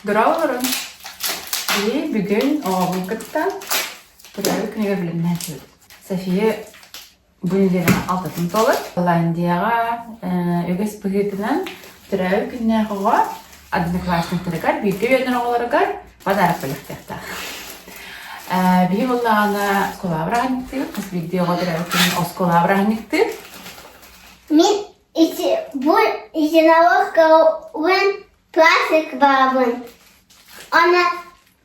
Дорооболорун! Биһи бүгүн оҕобун кытта төрөөбүт күнүгэр бэлэмнээччибит. София бу нэдиэлэҕэ алтатын туолар. Голландияҕа үгэс быһыытынан төрөөбүт күннээх оҕо одноклассниктарыгар, бииргэ үөрэнэр оҕолоругар подарок бэлэхтиэхтээх. Биһи буоллаҕына оскуолаҕа бырааһынньыктыыр, хас биирдии оҕо төрөөбүт күнүн оскуолаҕа бырааһынньыктыыр. Мин бу единорожкабын Пластик баабын. Аны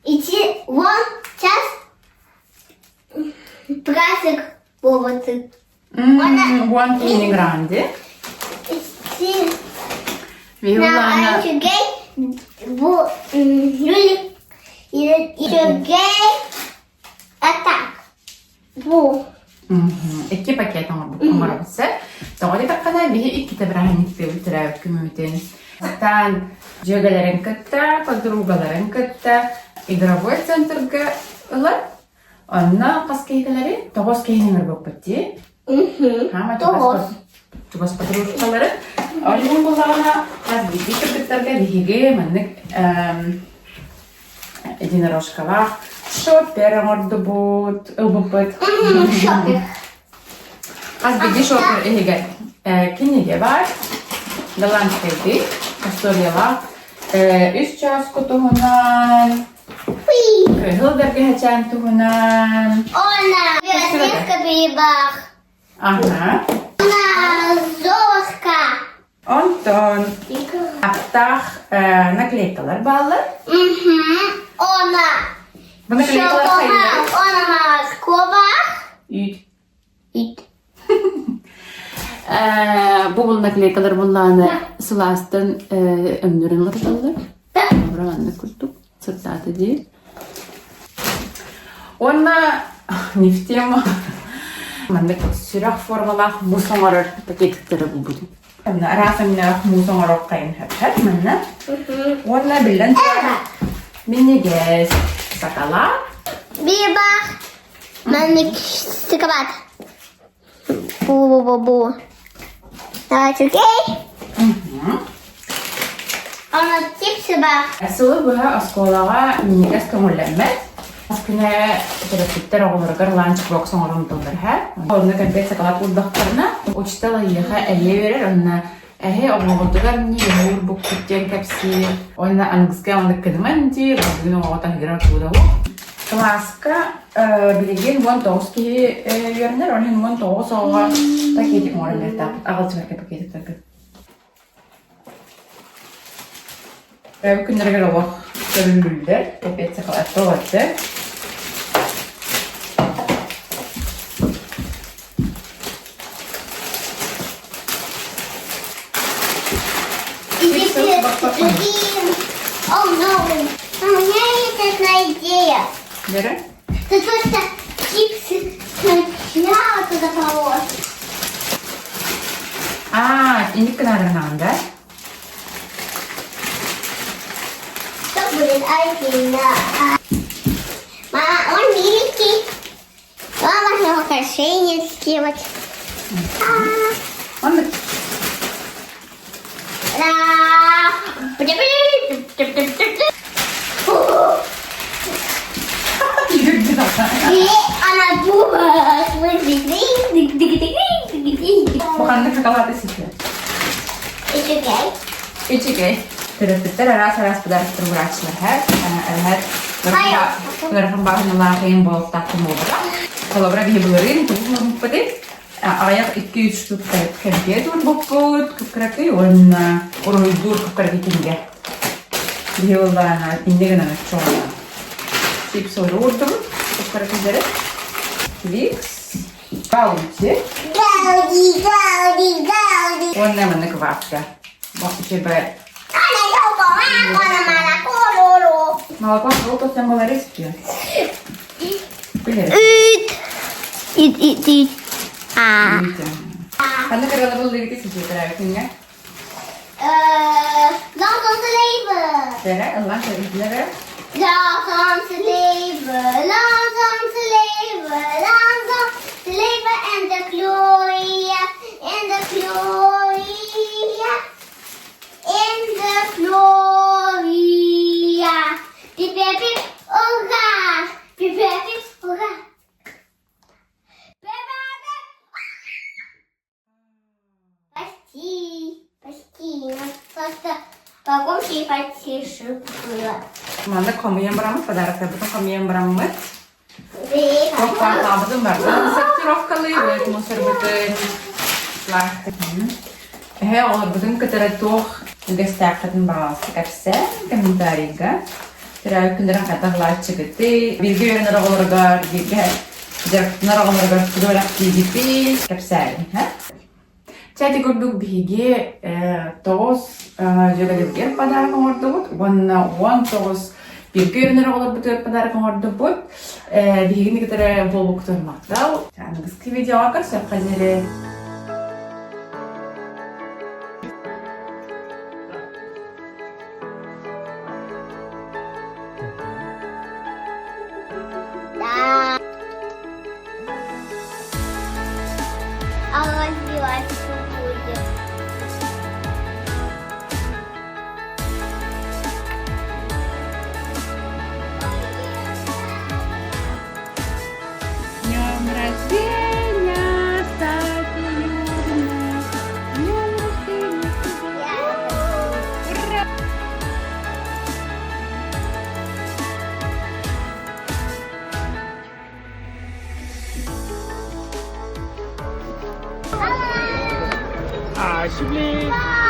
ити уон час пластик буолбутун. Уон киһини гранди. Ити үчүгэй бу үчүгэй атак Бу. Икки пакет оҥоробут сөп. Тоҕо диэтэххинэ, биһи иккитэ бырааһынньыктыыбыт төрөөбүт күммүтүн. Бастаан дьүөгэлэрин кытта, подругаларын кытта игровой центрга ылан, онно хас киһи кэлэрий? Тоҕус киһини ыҥырбыппыт дии. Хаама Тоҕус. чугас подружкалары. Ол иһин буоллаҕына, хас биирдии кыргыттарга биһиги маннык единорожкалаах шоппер оҥордубут, ылбыппыт. Шоппер. Хас биирдии шоппер иһигэр кинигэ баар, голландскайдыы, историялаах, үс чаас туһунан, кыһыл бэргэһэчээн туһунан. Она бах. Ага. Она золотка. Онтон аптаах наклейкалар бааллар. Она. Бу наклейкалар хайдах? Она Москва. Үүт. Үүт. Бу бул наклейкалар буллааны сылаастан өҥнөрүн уларыталлар. Маннык курдук сырдаата дии. Уонна не в тему маннык сүрэх формалаах муус оҥорор пакетиктары булбутум. Манна араас өҥнөөх муус оҥоруоххайын сөп манна. Уонна биллэн турар минньигэс сакалаат. Бибах маннык шоколад. Бу-бу-бу-бу. Давайте, окей? Аны чипсы бар. Сылы быһа оскуолаҕа минньигэс көҥүллэммэт. Хас күнэ төрөппүттэр оҕолоругар ланчбокс оҥорон ылаллар һэ. Онно кэмпиэт сакалаат уурдахтарына, учуутал эйиэхэ эрийэ биэрэр, онно эһи оҕоҕутугар эмне уурбуккут диэн кэпсиир. Уонна аныгыскы маннык кыныман диир, бүгүн оҕоҕо таһыгырар тууда Кылааска билигин 19 киһи үөрэнэр, ол иһин 19 оҕоҕо пакетик оҥорон биэртэхпит, аҕалчыларга пакетиктарга. Бу күннэригэр олох көрүллүллэр, капец сахалатта Oh no! У меня есть одна идея. Бери. Ты просто чипсы сначала туда положишь. А, инник гынаарынаҕын да? Что будет Альфина? Мама, он миленький. Мама, украшение сделать. Он Она дура. Бу ханнык шоколады ситэ? Үчүгэй. Үчүгэй. Төрөппүттэр араас-араас подароктар урааччылар эһэт ыарахан бааһыналаах ыйын буолуохтаахтын буолбатах. Холобура биһи былырыын тугу оҥорбуппутуй? Аҕыйах икки-үс штук кэмпиэт уурбуппут, кып-кыракый уонна уруһуйдуур кып-кыракый кинигэ. Биһи буоллаҕына инньэ гынан оччоҕуна чипсору уурдубут, кып-кыракыйдары. Твикс, Баунти. Гауди, гауди, гауди. Уонна маннык вафля. Тебе Молоко суутуттан буолар испиэ. Үт. Үт, үт, үт. А. Ханнык ырыалар ыллыгыт ситиэтэрээбитиҥҥэ? Laat ons leven. Бэрэ, ыллаан көрүллэрэ. Laat ons leven, laat ons leven, laat ons leven en de gloria, in de gloria, in de gloria. Еще купила. Манна хомуйан бараммыт, подароктарбытын хомуйан бараммыт. Туохтаахтаабытын барытын сортировкалыыбыт, мусорбытын. Эһэ оҕолорбутун кытары туох үгэстээххитин баҕаласта кэпсээн комментарийга. Төрөөбүт күннэрин хайдах ылааччыгытый, бииргэ үөрэнэр оҕолоругар, бииргэ дьарыктанар оҕолоругар тугу бэлэхтиигитий кэпсээриҥ, һэ? Чэ, ити курдук биһиги 9 дьүөгэлэрбитигэр подарок оҥордубут уонна 19 бииргэ үөрэнэр оҕолорбутугар подарок оҥордубут. Биһигини кытары буолбуккутун махтал. Аныгыскы видеоҕа көрсөххө диэри. Да. А раздеваться будет. Днем рождения, Стасия Юрьевна! Днем рождения тебя! Ура! Alsjeblieft.